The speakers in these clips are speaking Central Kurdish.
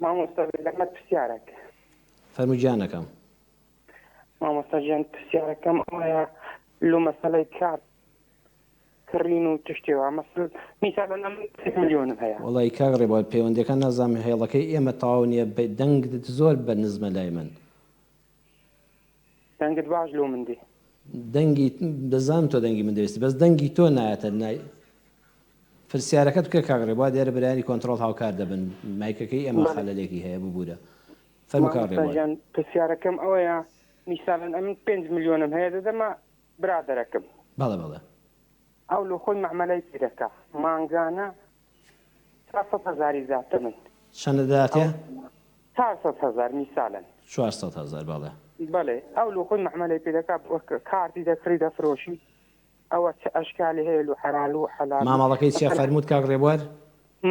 مامۆستا بێزەحمەت پرسیارێک. فەرموو گیانەکەم. مامۆستا گیان پرسیارەکەم ئەوەیە لۆ مەسەلەی کارت کڕین و تشتێ وا مەسل میسالەن ئەمن سێ ملیۆنم هەیە. وەڵایی کاک ڕێبوار پەیوەندیەکان نازانم هێڵەکەی ئێمە تەواو نیە دەنگت زۆر بە نزمە لای من. دەنگت باش لۆ من دێ. دەنگی دەزانم تۆ دەنگی من دەویستی بەس دەنگی تۆ نایەتە نای پرسیارەکەت بکە کاک ڕێبوار دیارە برایانی کۆنتڕۆڵ هاوکار دەبن مایکەکەی ئێمە بەڵێ. خەلەلێکی هەیە ببورە فەرموو کاک مامۆستا ڕێبوار. گیان پرسیارەکەم ئەوەیە میسالەن ئەمن پێنج ملیۆنم هەیە دەدەمە برادەرەکم. بەڵێ بەڵێ. ئەو لۆ خۆی مەعمەلەی پێ دەکا مانگانە 400 هەزاری داتە من. چەندە دەداتێ؟ ئەو 400 هەزار میسالەن. 400 هەزار بەڵێ. بەڵێ ئەو لۆ خۆی مەعمەلەی پێ دەکا کارتی دەکڕی دەفرۆشی ئەوە چ ئەشکالی هەیە لۆ حەرال و حەلال و مامەڵەکەی چیە مەسەلەن. فەرمووت کاک ڕێبوار؟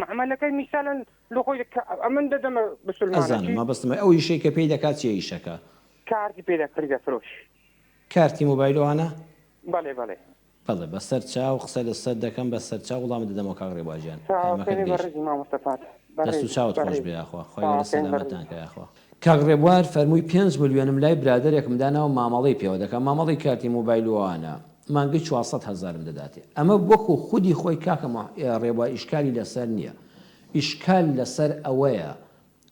مەعمەلەکەی میسالەن لۆ خۆی کە ئەمن دەدەمە ئەزانم بسولمانەکی. مەبەستمە ئەو ئیشەی کە پێی دەکات چیە ئیشەکە؟ کارتی پێ دەکڕی دەفرۆشی. کارتی مۆبایل و ئەوانە؟ بەڵێ بەڵێ. بەڵێ بەسەر چاو قسە لەسەر دەکەم بەسەر چاو وڵامت دەدەمەوە کاک ڕێبوار گیان چاوەکەی پەیامەکەت گەیشت. بەڕێزی مامۆستا فاتح دەست و بەڕێزی چاوت خۆش بەڕێزی بێ یاخوا خوای گەورە چاوەکەی سەلامەتتان بەڕێزی. کا یاخوا. کاک ڕێبوار فەرمووی پێنج ملیۆنم لای برادەرێکم داناوە مامەڵەی پێوە دەکا مامەڵەی کارتی مۆبایل و ئەوانە مانگەی 400 هەزارم دەداتێ ئەمە وەکو خودی خۆی کاکە ڕێبوار ئیشکالی لەسەر نیە ئیشکال لەسەر ئەوەیە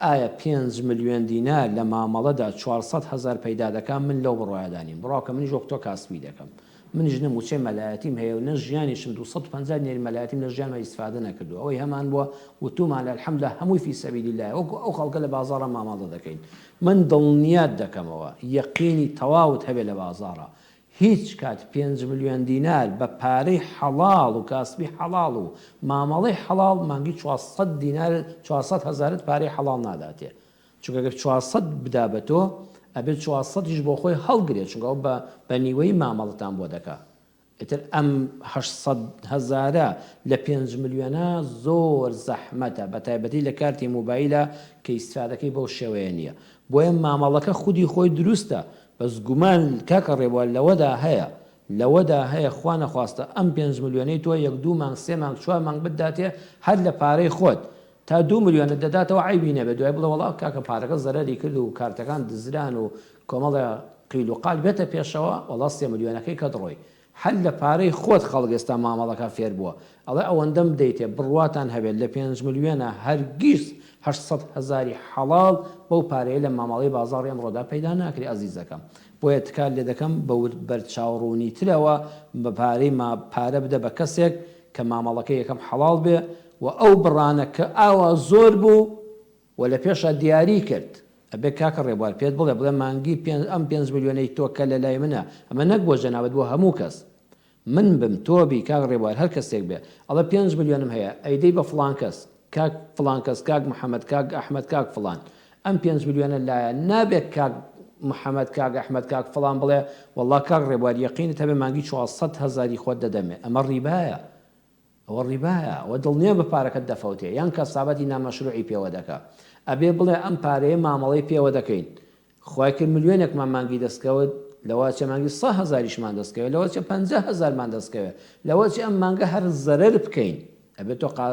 ئایا پێنج ملیۆن دینار لە مامەڵەدا 400 هەزار پەیدا دەکا؟ من لەو بڕوایەدا نیم. بڕوا بکە منیش وەک تۆ کاسبی دەکەم. منیش نە مووچەی مەلایەتیم هەیە و نە ژیانیشم 250 دیناری مەلایەتیم لە ژیانما ئیستفادە نەکردووە. ئەوەی هەمان بووە وتوومانە الحمدللە هەمووی فی سبیل اللە یە. وەکو ئەو خەڵکە لە بازاڕا مامەڵە دەکەین. من دڵنیات دەکەمەوە یەقینی تەواوت هەبێ لە بازاڕا هیچ کات پێنج ملیۆن دینار بە پارەی حەڵاڵ و کاسبی حەڵاڵ و مامەڵەی حەڵاڵ مانگی 400 دینارت 400 هەزارت پارەی حەڵاڵ ناداتێ چونکە گەر 400 بدا بە تۆ ئەبێ 400 یش بۆ خۆی هەڵگرێ چونکە ئەو بە بە نیوەی مامەڵەتان بۆ دەکا ئیتر ئەم 800 هەزارە لە پێنج ملیۆنە زۆر زەحمەتە بە تایبەتی لە کارتی مۆبایلە کە ئیستفادەکەی بەو شێوەیە نییە بۆیە مامەڵەکە خودی خۆی دروستە بەس گومان کاکە ڕێبوار لەوەدا هەیە لەوەدا هەیە خوا نەخواستە ئەم پێنج ملیۆنەی تۆ یەک دوو مانگ سێ مانگ چوار مانگ بتداتێ هەر لە پارەی خۆت تا دوو ملیۆنت دەداتەوە عەیبی نەبێ دوای بڵێ وەڵا کاکە پارەکە زەرەری کرد و کارتەکان دزران و کۆمەڵێ قیل و قال بێتە پێشەوە وەڵا سێ ملیۆنەکەی کەت ڕۆی هەر لە پارەی خۆت خەڵک ئێستا مامەڵەکە فێر بووە ئەڵێ ئەوەندەم بدەیتێ بڕواتان هەبێت لە پێنج ملیۆنا هەرگیز 800 هەزاری حەڵاڵ بەو پارەیە لە مامەڵەی بازاڕی ئەمڕۆدا پەیدا ناکرێ ئەزیزەکەم بۆیە تکات لێ دەکەم بە ورد بەرچاوڕوونیترەوە بە پارەی ما پارە بدە بە کەسێک کە مامەڵەکەی یەکەم حەڵاڵ بێ و ئەو بڕانە کە ئاوا زۆر بوو و لە پێشا دیاری کرد ئەبێ کاکە ڕێبوار پێت بڵێ بڵێ مانگی پێنج ئەم پێنج ملیۆنەی تۆ کە لە لای منە ئەمە نەک بۆ جەنابت بۆ هەموو کەس من بم تۆ بی کاک ڕێبوار هەر کەسێک بێ ئەڵێ پێنج ملیۆنم هەیە ئەیدەی بە فڵان کەس کاک فڵان کەس کاک محەمەد کاک ئەحمەد کاک فڵان ئەم پێنج ملیۆنە لایە نابێ کاک محەمەد کاک ئەحمەد کاک فڵان بڵێ وەڵا کاک ڕێبوار یەقینت هەبێ مانگی 400 هەزاری خۆت دەدەمێ ئەمە ڕیبایە ئەوە ڕیبایە ئەوە دڵنیام بە پارەکەت دەفەوتێ یان کەسابەتی نامەشروعی پێوە دەکا ئەبێ بڵێ ئەم پارەیە مامەڵەی پێوە دەکەین خوای کرد ملیۆنێکمان مانگی دەست کەوت لەوەچێ مانگی سە هەزاریشمان دەست کەوێ لەوەچێ پەنجا هەزارمان دەست کەوێ لەوەچێ ئەم مانگە هەر زەرەر بکەین ئەبێ تۆ قا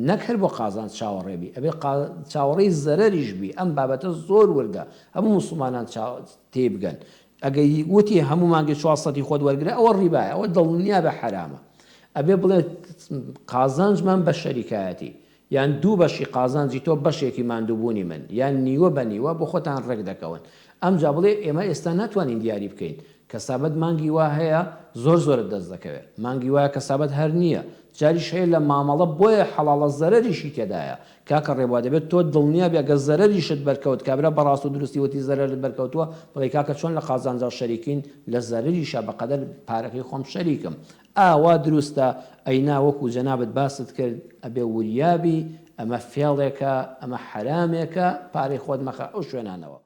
نەک هەر بۆ قازانج چاوەڕێ بی ئەبێ قا چاوەڕێی زەرەریش بی ئەم بابەتە زۆر وردە هەموو موسڵمانان چا تێی بگەن ئەگەر وتی هەموو مانگێ چوار سەتی خۆت وەرگرە ئەوە ڕیبایە ئەوە دڵنیابە حەرامە ئەبێ بڵێ قازانجمان بە شەریکایەتی یان دوو بەشی قازانجی تۆ بەشێکی ماندووبوونی من یان نیوە بە نیوە بۆ خۆتان ڕێک دەکەون ئەمجا بڵێ ئێمە ئێستا ناتوانین دیاری بکەین کەسابەت مانگی وا هەیە زۆر زۆرت دەست دەکەوێت مانگی وایە کەسابەت هەر نییە جاریش هەیە لە مامەڵە بۆیە حەڵاڵە زەرەریشی تێدایە کاکە ڕێبوا دەبێت تۆ دڵنیا بی ئەگەر زەرەریشت بەرکەوت کابرا بە ڕاست و دروستی وتی زەرەرت بەرکەوتووە بڵێی کاکە چۆن لە قازانجا شەریکین لە زەرەریشا بەقەدەر پارەکەی خۆم شەریکم ئاوا دروستە ئەینا وەکو جەنابت باست کرد ئەبێ وریا بی ئەمە فێڵێکە ئەمە حەرامێکە پارەی خۆت مەخە ئەو شوێنانەوە.